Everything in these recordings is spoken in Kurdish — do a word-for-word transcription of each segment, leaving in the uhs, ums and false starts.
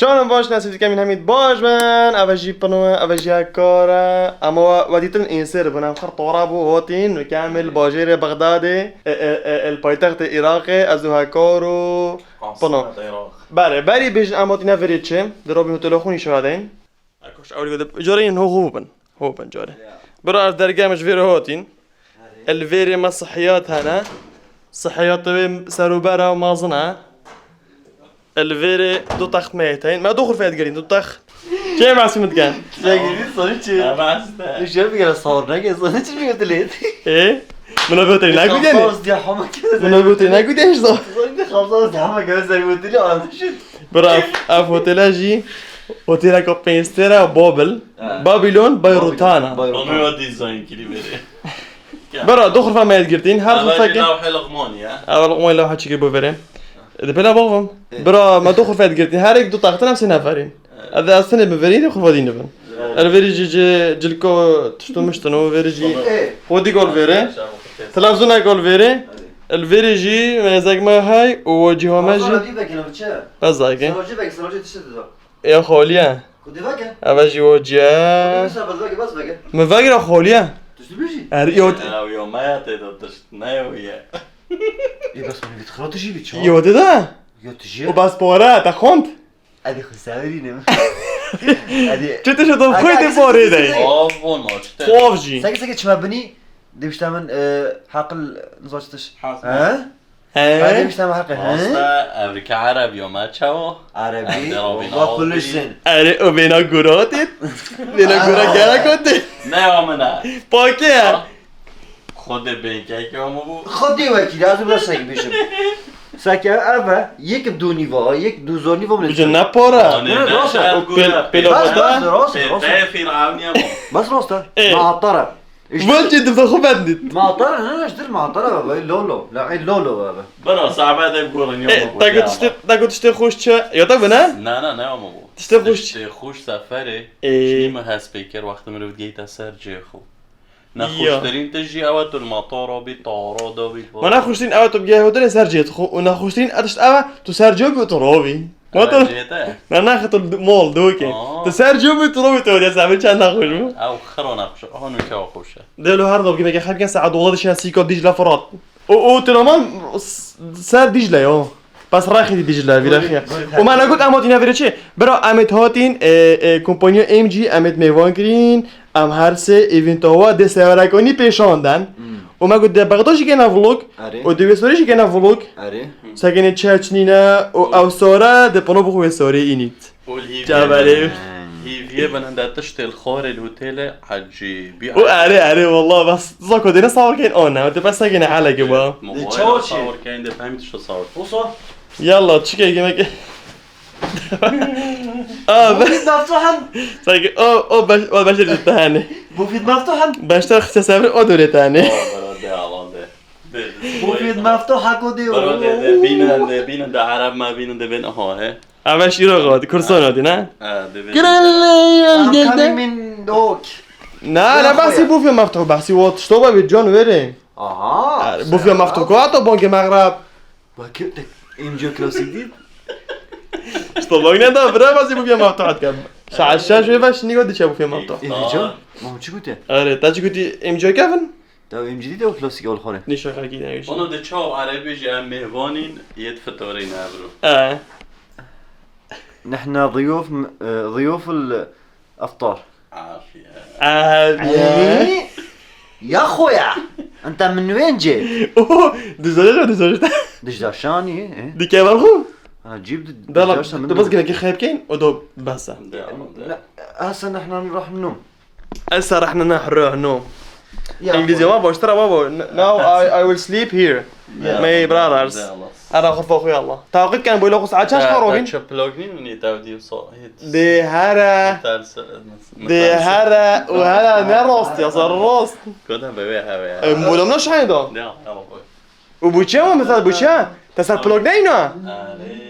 Çawan baş, nasîb dikem hemî baş bin. Eve jî Pino, eve jî Hekar e. Ama we, we dîtin Înser bûn, em xir tora bû, hotîn û kamil bajêrê Bexdadê, e, e, e, el paytextê Iraqê, ez û Hekar û Pino. Asmet Iraq. Belê, berî bêjin em hotîne verê çi? Di Robin Hotelo xwe nîşan deyin. Ekoş, ewil gote, carê yên ho, ho bin. Ho bin carê. Ya. Bira, ez dergeh me ji vêre hotîn. Erê. El vêrê me sihiyat hene. Sihiyat wê serûbera mezin e. El vêrê du text me heye teyin. Me du xurfeyê digerîn, du text. Çê behsî min diken? Çê girî, sorî çi? Ne behs de. Nişe bigere sor neke, sorî çi mi dilê? Ê? Min o vê otelî nekudî yani. Sor diye hama kere. Min o vê otelî nekudî yani sor. Sorî de xabza diye hama kere ser otelî anlaşın. Bira, ev, ev otele jî, oteleka pênc stêre Babil. Ha. Babilon, Bayrutana. Bayrutana. Onu ya dizayn kirî verê. Bira, du xurfa me girtîn, her xurfeke. Lewhê Luqmanî ya. Ev Luqmanî lewha çikê bo verê. Di pêla bavim. Ê. Bira, me du xurfa girtîn, her yek du taxtin, em sê neferîn. Ê. Ez ê, ez tenê bin verî, xurfa dî nibin. Ê. El verî jî, jî cilko tişto miştin û verî jî. Ê. Xwedî gol verê. Televizyonek gol verê. Ê. El verî jî, mêzek me hay û cîha me jî. Xazana dî vekine biçe. Ez zayke. Serocî vek, serocî tiştê dido. Ê xaliye. Ku dê veke? Eve jî o ciye. Ku dê wisa bes veke, bes veke. Min vegire xaliye. Tu dibêjî? Er, yo. Ew yo me ya tê de tişt, ne yo ye. Ê bes min vît xira tu jî vît çawa? Yo de da. Yo tu jî. O bas pare, te xwend. Edî xwe severînim. Edî. Çi tu ji dom xwe tê parê de? Av bon o, çi te? Xov jî. Seke seke çime binî, dibişte min, e, haqil nizaçtiş. He? He? Hadi işte bak. Rasta, evrika Ereb yo me çawa? Erebi. Erebi, Ereb. Erê, o vêna gura tê. Vêna gura gera kotê. Ne ya min e. Pake ya. Xwedê bênkek ya min bû. Xwedê wekî, lazim ne sek bêjim. Sek ev e, yek du nîva, yek du zor nîva min. Bicin ne para? Ne, ne, rast e. Pêl-, pêla bas, bas, rast, rast. Pêl Firavniya bû. Bas rast e. Ê. Ma atara. Ji wan jî dibde xwe bendît. Matara, ne, ne, ji dir matara be, vay lolo. La, ey lolo be, be. Bira, sabe de gurin ya. E, ma ta got tiştê, ta got tiştê xweş çi? Ya te bine? Na, na, ne ama bu. Tiştê xweş. Tiştê xweş seferê. E. Çinî me hespê kir, wextê mirov digeyte ser cihê xwe. Ya. Nexweştirîn tişt jî ew e, tu li matara bî, tara da bî. Ma nexweştirîn ew e, tu bigehî hotelê ser cihê xwe. Û nexweştirîn e tişt ew e, tu ser cihê bî û tu ravî. Ma tu, ne, ne, xeto mol, doke. Aa. Tu ser cihê bî, tu ravî, tu diye, sen çend nexweş bû. Ew xira nexweş, aha nûke xweş e. Dê lo her dab gimeke xerken saet dola dişine sîka Dîcle Firat. O, o, tu roman s-, ser Dîcle ya. Bes rexî Dîcle, vî rexî. Û me negot em hatîne vêrê çi? Bira, em ê hatîn, e, e, kompanya M G, em ê mêvan kirîn, em her sê evîn tawa dê severekanî pêşan den. Hmm. Û me got, dê Bexda jî gene vlog. Erê. Û dê wê sorê jî gene vlog. Erê. Sekinê çeç nîne û ew sare, dê pano bixwe wê sorê înît. Û li hîviyê Çaverê. Hîviyê bin hinde tiştê li xwarê li hotêlê ecîbî. Û erê, erê, wallah, bes zako dêne sawir kên, o ne, te bes sekinê hele ki ba. Li çawa çi? Sawir kên, dê fehmî tişt sawir. Wisa? Yalla, çike yemek. Aa, bu ben fit meftuhan. Sanki o, o beş, o beşer gitti hani. Bu fit meftuhan. Beşler kısa sabır o döre tane. Aa, bana de, aman de. De, de, Bu fit meftuha ko de. Bana de, de, binen de, binen de, Arap ma binen de, ben, aha, he. Ama şiro godi, kurson odi, ne? Ha, de, de. Kirelli, I'm coming min dok. Na, na, bahsi bu fit meftuh, bahsi o, ştoba bir can verin. Aha. Bu fit meftuh, ko ato bonke mağrab. Bak, tek M G klasik değil. İşte bak ne da bira basi bu film hafta atkan. Saat şeş ve baş nigo diçe bu film hafta. E, Vico, mam çi gute? Are, ta çi guti M G Kevin? Ta M G değil de o klasik ol xore. Ne şaka ki ne. Onu de çav Erebî jî em mêvanîn yê fitorî ne bro. E. Nehna ضيوف، e, ضيوف الافطار. Afiye. Afiye. Ey, ya xoya. Ente min wêncê. Oh, dizajir, dizajir. Dijdaşanî, e? Dike ver xu. Ha, cîb di-, Dala, dijdaşan min tu bas dike. Girek xeyb keyn, o do basa. Devam, devam. Hasa nehna nirah num. Hasa nehna nirah num. Ya, İngilizce xoya. Var, baştır ama bu. N-, now I, I will sleep here. Ya. My brothers. Ya Allah. Ana xurfa xwe ya Allah. Taqîb ken, bo lo xwe saet çend xwe robîn? Çi plok nîn, nî tev dî so-, hit. Dê here. Ters, Dê here û here ne rast ya, ser rast. Koda be wê heve ya. E, molam ne şahê da? Ya, ya, bak. Û bu çi ama, misal bu çi? Te ser plok neyna?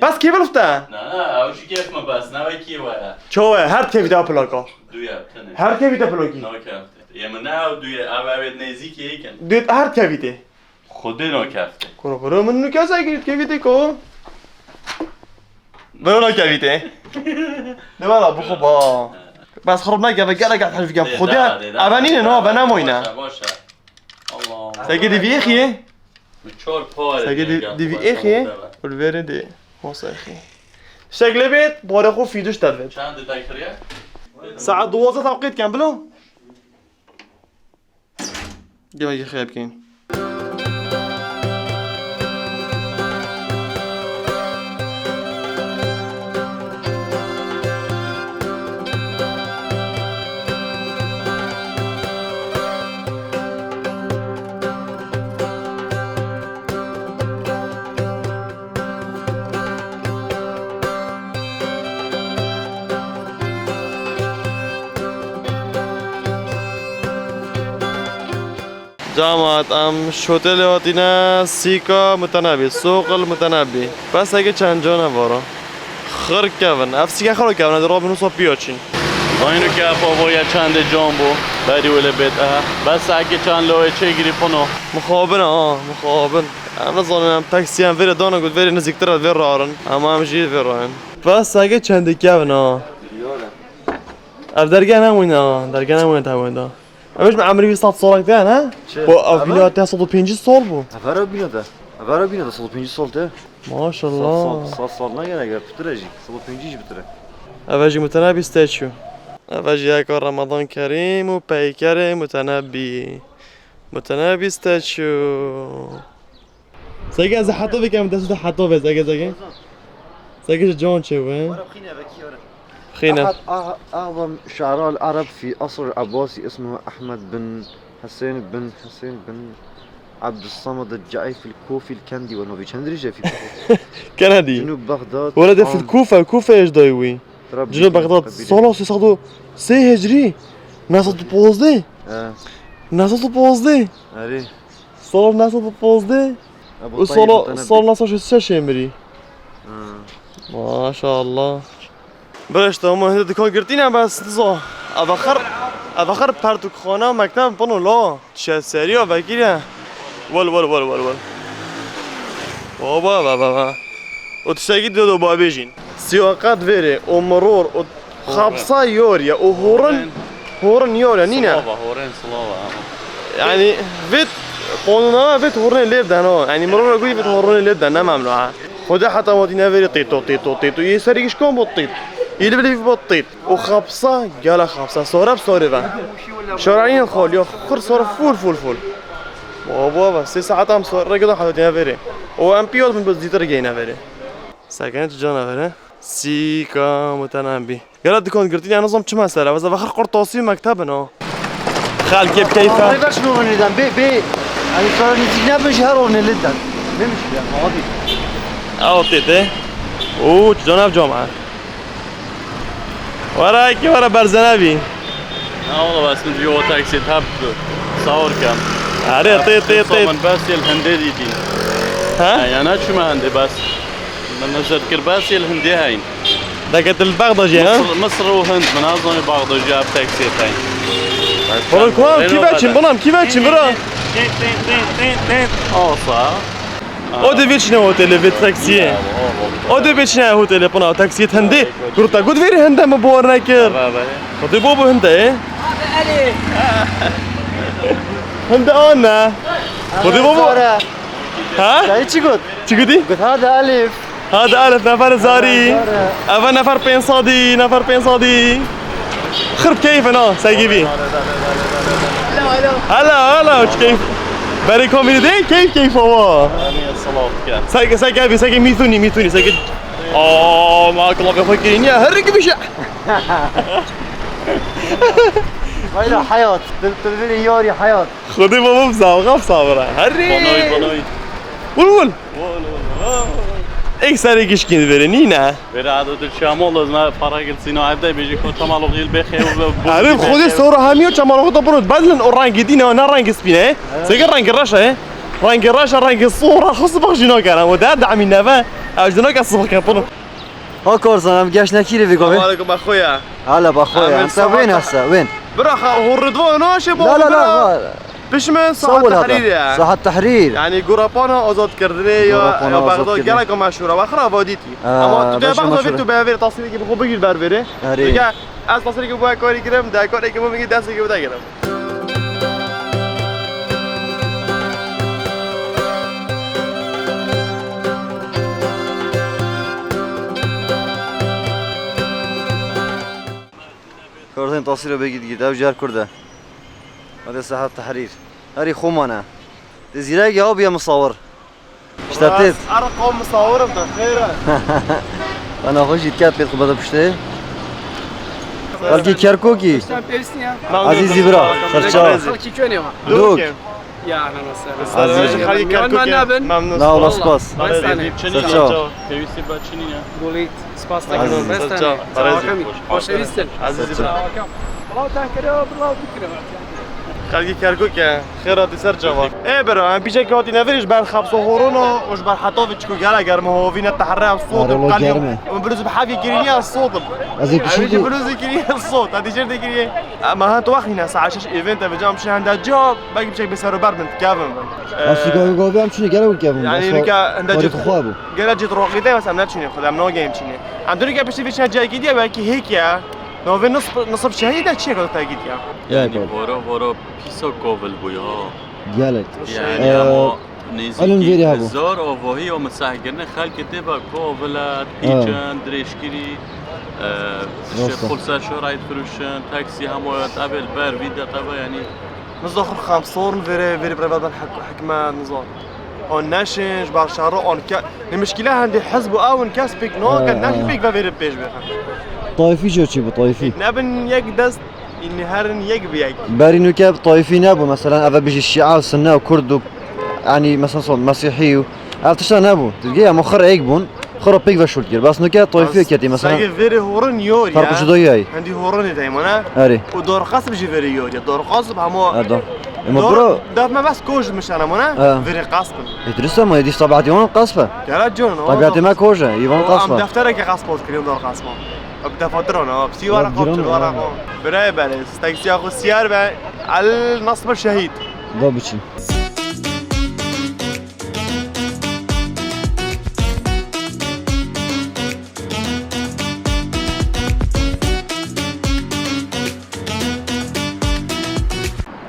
Bas kê bilifte? Na, na, ew jî kêf me bas, ne wekî we ya. Çawe, her kevî de plaka. Duya, tene. Her kevî de plakî. Ne kefte. Yê min ne ew duya, ev, ev ê nêzîkî yê ken. Duyet her kevî de. Xwedê nakefte. Kuro, kuro, min nûke zagirît kevî tê ko. Bero nakevî tê. Ne wala bixwe ba. Bes xirab nake, ve gelek hejî bikem. Xwedê, eve nîne, no, eve nemoyne. Baş e, baş e. Allah. Seke dî vî êxiyê? Min çar pare Seke dî, dî vî êxiyê? Ul verê dê. Hosa êxiyê. Şekle bêt, pare xwe fîdiş te divêt. Çend de kiriye? Saet duwazdeh taqît kem bilo. Gel, gel, xeyr bikeyin. Cemaat, em şotelê hatîne Sîka Mutenebî, Soqil Mutenebî. Bes heke çend cana vara. Xir kevin. Ev sîke xiro kevin, ez rabin wisa piya çîn. Aynı ke pavoya çendê can bû. Berî wele bêt, ehe. Bes heke çend loyê çêgirî pino. Mixabin ha, mixabin. Em nizanin, em taksiyan vêrê dana got vêrê nizîktir e vê rarin. Ama em jî vê rarin. Bes heke çendê kevin ha. Ev dergeh nemûne ha, dergeh nemûne tewên da. Em ji min emrî wî sed salek de ne? Çi? Ku ev bîna te sed û pêncî sal bû. Ev her ev bîna de. Ev her ev bîna de sed û pêncî sal te. Maşallah. Sed sal, sed sal ne gerek, pitir e jî. Sed û pêncî jî pitir e. Ev jî Mutenebî statue. Ev jî yeka Ramadan Kerîm û peykerê Mutenebî. Mutenebî statue. Sege ez heta bikem, dest de heta ve, sege, sege. Sege ji can çê ve. Were xîne vekî were. Xîne. أحد أع-، أعظم شعراء العرب في عصر العباسي اسمه أحمد بن حسين بن حسين بن عبد الصمد الجعيف الكوفي الكندي والنوبي. Çend dirêj e fî. Kennedy. جنوب بغداد. Were de fil Kufe, Kufe ji dayî wî. Cilo Bexdad, sala sê sed û sê Hicriyê, neh sed û pazdeh. He. Neh sed û pazdeh. Erê. Sala neh sed û pazdeh. Ebu Û Tayyib sala, Mutenebbi. Sala neh sed û şêst û şeş ê mirî. Ha. Maşallah. Bira işte, hema hindê dikan girtîne, bes niza. Ev axir, ev axir pertûkxane, mekteb, pano la. Tişe seriya vekiriye. Wel, wel, wel, wel, wel. Baba, baba, baba. O tiştekî dido babêjîn. Siyaqet vêrê, o miror, o xapsa yor ya, o horin, horin yor ya, nîne? Silava, horin silava, ama. Yani, vêt qonuna, vêt horinê lêv den, o. Yani, miror guyî vêt horinê lêv den, ne memnû, ha. Xwedê heta watî neverê têto, têto, têto. Yê serê gişkan bot têt. Yê li bilî bot têt. O xapsa, gela xapsa. Sore bi sore ve. Şarayên xol, ya xir sore full, full, full. Baba, baba, sê saet em sore rege da heta têne verê. O em piyot min bi zîtir geyne verê. Sekene tu cana verê. Sîka mutenembi. Gela dikon girtî, yani zom çi mesele. Veza ve xir qurtasî mektebin o. Xelkê bi keyfe. Rêber şino vinê den, bê, bê. Yani sonra nizîk nebin ji her ornê lid den. Neymiş ya, abi. Ew tê tê. Oo, çi cana ev cama. Were ki were berzenevî. Na ola bes min ji o taksî hep sawir kem. Erê, tê, tê, tê. Min bes yel hindê dîtî. Ha? Ya, ya ne çûme hindê bes. Min nizir kir bes yel hindê heyn. Deke til Bexda jî, ha? Misir, Misir û Hind, min nazanî Bexda jî ev taksî heyn. Oğlum, kulağım, kî veçin, bunam, kî veçin, bira? Tîn, tîn, tîn, tîn, tîn. Olsa. O dê vê çine otele, vê taksiyê. O dê vê çine otele, pina taksiyê hindê. Kurta, got vêrê hinde mi bor nekir. Xwedê bo bu hinde, e? Hinde an ne? Xwedê bo bu. Ha? Dayı çi got? Çi gotî? Got hadi Elif. Hadi Elif, nefer zarî. Eve nefer pênc sedî, nefer pênc sedî. Xirb keyfin ha, segî bî. Hello, hello. Hello, hello, çi keyf. Berê komînî de keyf keyf hava. Seke, seke bî, seke mîtûnî, mîtûnî, seke. Aa, ma klavye xwe kirî niye, her ki bir şey. Vayla hayat, til-, tilvîrê yarî hayat. Xwedê baba bi zavxa bi sabira. Herî. Bonoy, bonoy. Wul, wul. Wul, wul, wul. Ek serê gişkî verê, nîne? Verê ado tu çamol ez me para gel sino evde bêjî ko çamalo gil bê xew ve bu. Erê, xwedê sora hemiyo çamalo da bunu. Bedlen o rengi dîne, ne rengi spîne. Seke rengi reş e. Rengi reş e, rengi sora xus bak jino kara. O da da mi neve. Ev jino ka sibak yapın. Ha Korsan, em geş nekîrî vî govê. Aleyküm, ba xwe ya. Hala ba xwe ya. Em te wên heste, wên. Bira, ha, hurridvo naşe bo. La, la, la, bira. Pişme Saha Sawol hata. Tehrîr e. Saha Tehrîr. Yani gorapana azadkirinê ya, Gorapana ya Bexda azadkirinê. Gelek meşhur e. Wexra vadîtî. Aa, Ama tu dê beşe Bexda meşhur. Vê tu bê vê tasîrê ki bi xwe bigir ber vê. Erê. Dike ez tasîrê ki bu karî girim, de karê ki bu bigir destê ki bu de girim. Kardên tasîra bê gît gît, ev jî her Kurd e. Hadi Saha Tehrîr. Herî xwe mane. Dê zîrek ya biye misawir. İşte têt. Ara qom misawirim de, xêr e. Ana xwe jî dike pêt xwe bide piştê. Xelkî Kerkokî. Sen pêwîstî ya. Azîzî bira, serçav. Xelkî kwenê ma. Dûk. Dûk. Ya, ahlan ve sehlan. Azîz. Xelkî Kerkokî. Memnun. Memnun. Na, ola spas. Serçav. Pêwîstî be çinî ne. Gulît. Spas te kirin. Azîz. Serçav. Xweşewîstin. Azîzî bira. Xelkî Kerkokê. Xêr hatî ser çava. Ê bira, em pîçekî hatî nevirî ji ber xebso horona û ji ber heta vê çiko gele germ e, hovîne tehre ev sot. Erê, wala germ e. Em birûz bi hevî kirî ya sot. Ez ê pişî Em jî birûz kirî ya sot. Hatî jêr de kirî. Em ha tu wexîne saet şeş event e, vêca em şi hende ca, belkî pîçek bê ser û ber bin, kevin bin. Asî gavî gavî em çinî gele û kevin. Yani nika hende cî xwe bû. Gele cî roqî de, em ne çinî xwe, em nageyim çinî. Em dûrî ke piştî vê çine cihekî diye, belkî hêk ye. Navê nisb, nisb şehîd e çiye ke te gît ya. Yani vora vora pîsa kovil bû ya. Gelek. Yani Ee, ama Elin nêzîkî verî hebû. Hezar avahî ya misahkirinê xelkê tê ve kovil e, Ha. Pîçin, dirêjkirî, e, Rast e. Pul ser şorayê difirûşin, taksî hema ya tevê li ber vî de teve yani. Nizan xwe xemsorn verê, verî bireva ben hek-, hikmet nizan. An neşin, ji ber şero, an ke-, ne mişkîle hendê hizb û ew in kes pêk nakin, Ha, ne ha. Pêk ve verê pêş bêxin. Tayfî jî çi bû, tayfî? Nebin yek dest Înî herin yek bi yek. Berî nûke tayfî nebû, meselen, eve bijî şîa û sunne û kurd û, yanî, mesela, son, mesîhî û ev tişta nebû. Dilgê em xir êk bûn, xir pêk ve şûl kir. Bes nûke tayfî ketî, mesela. Sege verê horin yor ya. Farq ji do yayî. Hendî horin ê dayma ne? Erê. Û Dor Qasib jî verê yor ya. Dor Qasib hemo. Erdo. Ema Dor, bro. Def me bes koj mişana mona. Ha. Verê Qasib. E, dirist ama, êdî sabahî wan Qasib e. Gere con, o. Tabiatê me koj e, îvan Qasib e. Em deftereke Qasib kirin Dor Qasib. Bi defatir ona, bi sî wara Abi, qom, giran çil wara ha. Qom. Birayê belê, taksiya xwe siyar be, El Nasr Şehîd. Da biçin.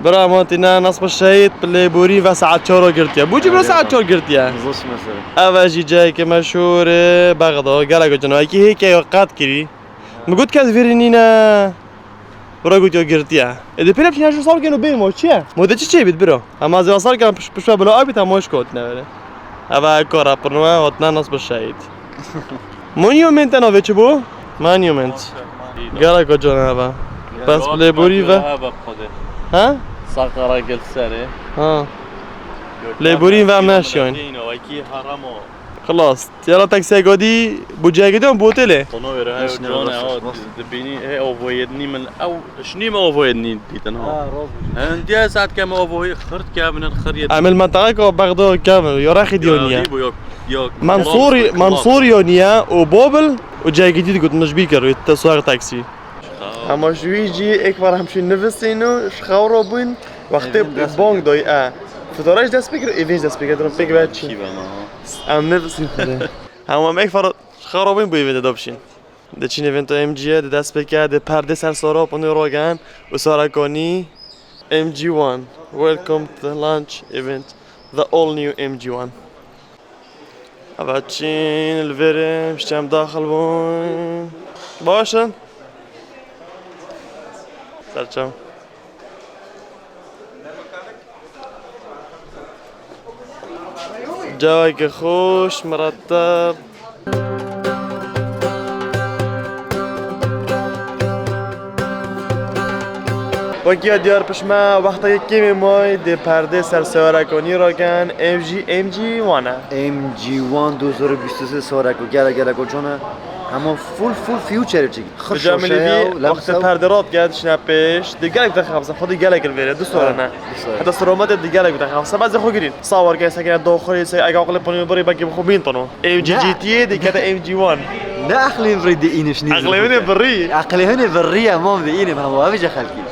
Bira, ma tîne Nasr Şehîd, bi lêborî ve saet çar girtiye. Bû cî bira saet çar girtiye? Nizan çi mesele. Ev jî cayeke meşhûr e, Bexda, gelek cana. Ekî hêke ya qet kirî. Min got kes vîrî nîne. Bira got ya girtiye. Ê, di pêre biçin ya ji sal gelo bê mo çi ye? Mo de çi çê bît bira? Hema zê sal kan piş-, pişme bila abît hema şkot nevere. Eva kara pirnûe hotna Nasr Şehîd. Monument navê çi bû? Monument. Gelek can eva. Bes lêborî ve. Ha? Sakara gel serê. Ha. Lêborî ve em neşiyan. Wekî haram o. Xilas. Yala taksiyek odî bû cihekî dê bû têlê. Tono wêre heyo cone o dibînî hê ovoyê nî min ew şinî me ovoyê nî dîtin ha. Ha, roz bû. Hindiye saet ke me ovoyê xirt kevin xiriyet. Em il mentaqeka Bexda kevin, ya rexî diyo niye. Yok, yok. Mansûrî, Mansûrî yo niye û Bobil û cihekî dî digot min ji bîr kir, te suar taksî. Hema ji wî jî êk var hemşî nivisîn û ji xew re bûn, wextê bong doy e. Fitara jî dest pê kir, êvê jî dest pê kir, pêk ve çî. Em nivisîn xwedê. Hema em êk var ji xew re bûn bû êvê de dopşîn. Diçîn evento M G ye, di dest pê ke, di perdê ser sora ponê rogen û sara konî M G one. Welcome to the launch event, the all new M G one. Eva çîn li vêrê em ji çem daxil bûn. Baş in? Serçem. Caweke xweş, mireteb. Wekî ya diyar pişme, wexta yekê mê may dê perdê ser sewera konî rakin, ev jî M G one e. M G one du hezar û bîst û sê sewera ku gele gele ku cone, hema full, full future çik. Xir şaşeya û lemsa. Wextê perde rat gel dişine pêş, dê gelek bide xebse, xwedî gelek li vêre, du sore ne. Heta siromete dê gelek bide xebse, ez ê xwe girîn. Sawar ke sekene doxurê se, ega aqilê ponê birî, belkî bi xwe bîn tono. M G G T A dê kete M G one. Ne aqilê birî dê îniş nî. Aqilê hûnê birî. Aqilê hûnê birî ya mam dê înim hema, ev jî xelkî.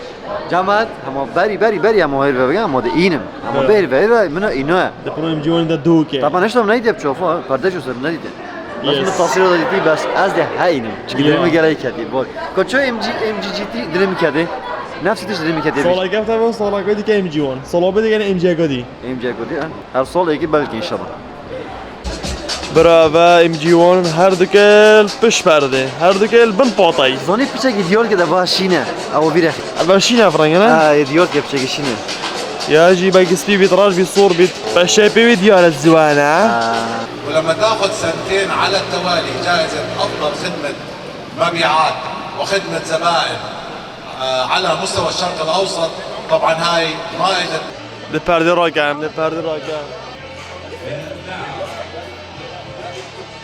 Cemaat, hema berî, berî, berî hema hêr ve bigem, hema de înim. Hema Evet. Bêr ve, hêr ve, mina îno ye. De pro M G one de dûk e. Taban, heşta min nedîte bi çofa, perde jo ser min nedîte. Bes Yes. Min tasvîra da dîtî, bes ez de he înim. Çünkü Ya. Dilê min gelek ketî. Bak. Koço M G, M G G T dilê min ketî. Nefsî tişt dilê min ketî. Sala kefte ve sala kodi ke M G one. Sala bide gene M G kodi. M G kodi, ha? Her sal eki belki inşallah. Bira ve M G one her dikê li pişt perdê, her dikê li bin patayî. Zanî piçekî diyar ke de va şîne, ew vîre. Eve şîne ev renge ne? Ha, ê diyar ke piçekî şîne. Ya jî belkî spî bît, raş bît, sor bît. Peşê pê wî diyar e ziwan e. Ha. ولما تاخذ سنتين على التوالي جائزة أفضل خدمة مبيعات وخدمة زبائن، آه، على مستوى الشرق الأوسط، طبعًا هاي ما إجت. Di perdê rakem, di perdê rakem.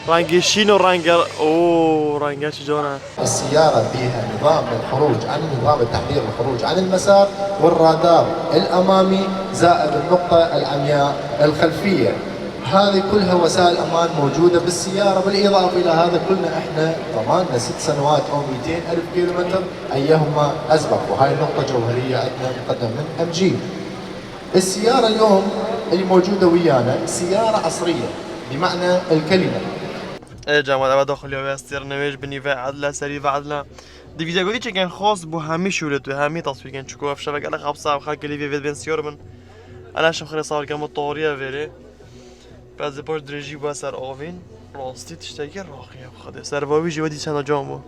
Rengê şîn û rengê, oo, rengê çi can e. السيارة فيها نظام الخروج عن، نظام التحذير الخروج عن المسار، والرادار الأمامي زائد النقطة العمياء الخلفية. هذه كلها وسائل أمان موجودة بالسيارة. بالإضافة إلى هذا كلنا إحنا ضماننا ست سنوات أو ميتين ألف كيلومتر، أيهما أسبق. وهاي النقطة جوهرية عندنا مقدمة من M G. السيارة اليوم اللي موجودة ويانا سيارة عصرية بمعنى الكلمة. Ê cemaat, eve daxiliya wê ez têr newêj binî ve edle, serî ve edle. Di vîdeo gotî çekin xas bû hemî şûret û hemî taswîr kin, çiko ev şevek ele xapsa, ev xelkê lîvê vê bên siyar bin. Ele şev xirê sawir kem û tariye vêrê. Pez di paş dirêjî bû ser avîn. Rastî tiştekî raqiye bi Xwedê. Serva wî jî wedî çenda can bû.